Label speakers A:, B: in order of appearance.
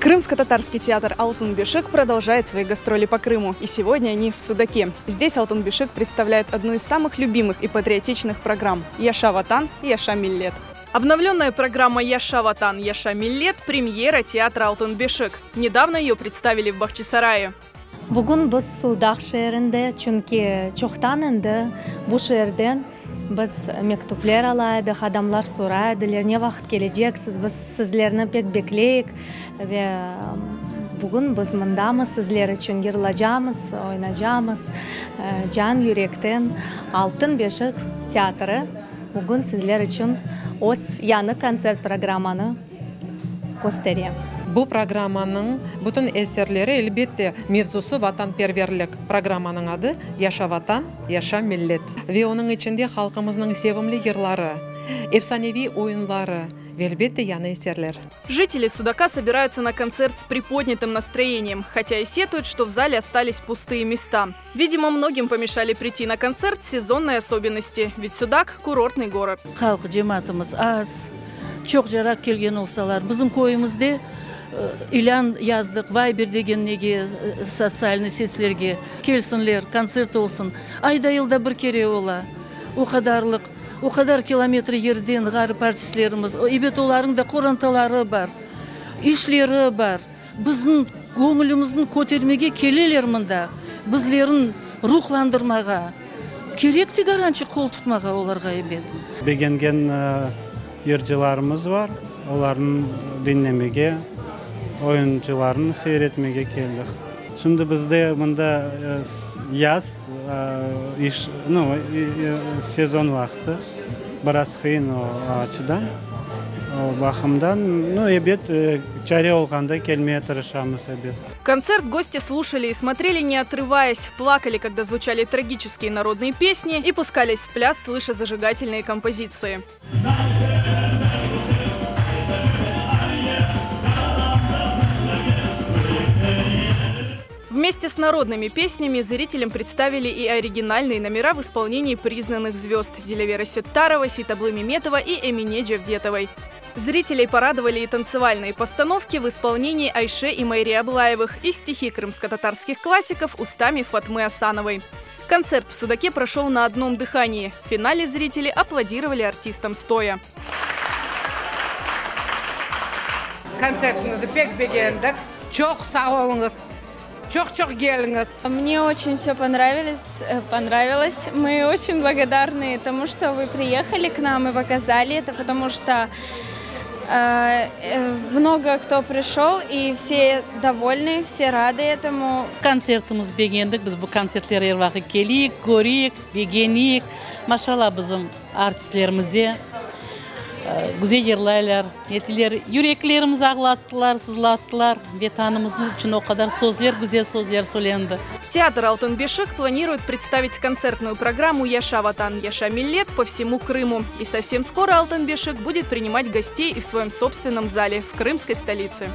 A: Крымско-татарский театр «Алтын Бешик» продолжает свои гастроли по Крыму. И сегодня они в Судаке. Здесь «Алтын Бешик» представляет одну из самых любимых и патриотичных программ «Yaşa Vatan, Yaşa Millet». Обновленная программа «Yaşa Vatan, Yaşa Millet» – премьера театра «Алтын Бешик». Недавно ее представили в Бахчисарае.
B: Bugün biz Sudaq şeerinde, çünki çoqtan endi bu şeerden biz mektüpler ala edik, adamlar soray ediler, ne vaqıt keleceksiz, biz sizlerni pek bekleyik. Ve bugün biz mındamız, sizler içün yırlacamız, oynacamız, can yürekten Altın beşik teatrı bugün sizler içün öz yañı kontsert programmanı köstere.
C: Bu programmanıñ bütün eserleri, elbette, mevzusı vatanperverlik. Programmanıñ adı, Yaşa Vatan, yaşa millet. Ve onıñ içinde halqımıznıñ sevimli yırları, efsaneviy oyunları ve, elbette, yañı eserler.
A: Жители Судака собираются на концерт с приподнятым настроением, хотя и сетуют, что в зале остались пустые места. Видимо, многим помешали прийти на концерт сезонные особенности, ведь Судак – курортный город.
D: Halq cemaatımız az, çoq yaraq kelgen olsalar, bizim köyümizde ilân yazdıq, Viber degen nege, sotsialnıy setlerge, kelsinler, kontsert olsun. Ayda yılda bir kere ola. O qadarlıq, o qadar kilometr yerden ğarip artistlerimiz, ebet olarnıñ da qorantaları bar, işleri bar. Bizim göñlümizni kötermege keleler mında, bizlerni ruhlandırmağa. Kerek tigarançı qol tutmağa olarğa ebet.
E: Begengen yırcılarımız bar, olarnı diñlemege, oyuncılarnı seyir etmege keldik. Şimdi bizde mında yaz, iş, nu, sezon vaqtı, biraz qıyın o açıdan, o baqımdan. Nu, ebet, çare olğanda kelmeye tırışamız, ebet.
A: Концерт гости слушали и смотрели, не отрываясь, плакали, когда звучали трагические народные песни и пускались в пляс, слыша зажигательные композиции. Вместе с народными песнями зрителям представили и оригинальные номера в исполнении признанных звезд Дилявера Сеттарова, Сейтаблы Меметова и Эмине Джевдетовой. Зрителей порадовали и танцевальные постановки в исполнении Айше и Майри Аблаевых и стихи крымско-татарских классиков устами Фатмы Асановой. Концерт в Судаке прошел на одном дыхании. В финале зрители аплодировали артистам стоя.
F: Kontsertiñizni pek begendik. Çoq sağ oluñız. Çoq-çoq keliñiz.
G: Мне очень все понравилось, понравилось. Мы очень благодарны тому, что вы приехали к нам и показали это, потому что много кто пришел, и все довольны, все рады этому.
D: Kontsertimiz begendik, biz bu kontsertler er vaqıt keleyik, köreyik, begeneyik. Maşalla bizim artistlerimize güzel yırlaylar, netiler, yüreklerimiz ağlattılar, sızlattılar. Vetanımız içün o qadar sözler, güzel sözler söylendi.
A: Театр «Алтын Бешик» планирует представить концертную программу «Yaşa Vatan, Yaşa Millet» по всему Крыму. И совсем скоро «Алтын Бешик» будет принимать гостей и в своем собственном зале в крымской столице.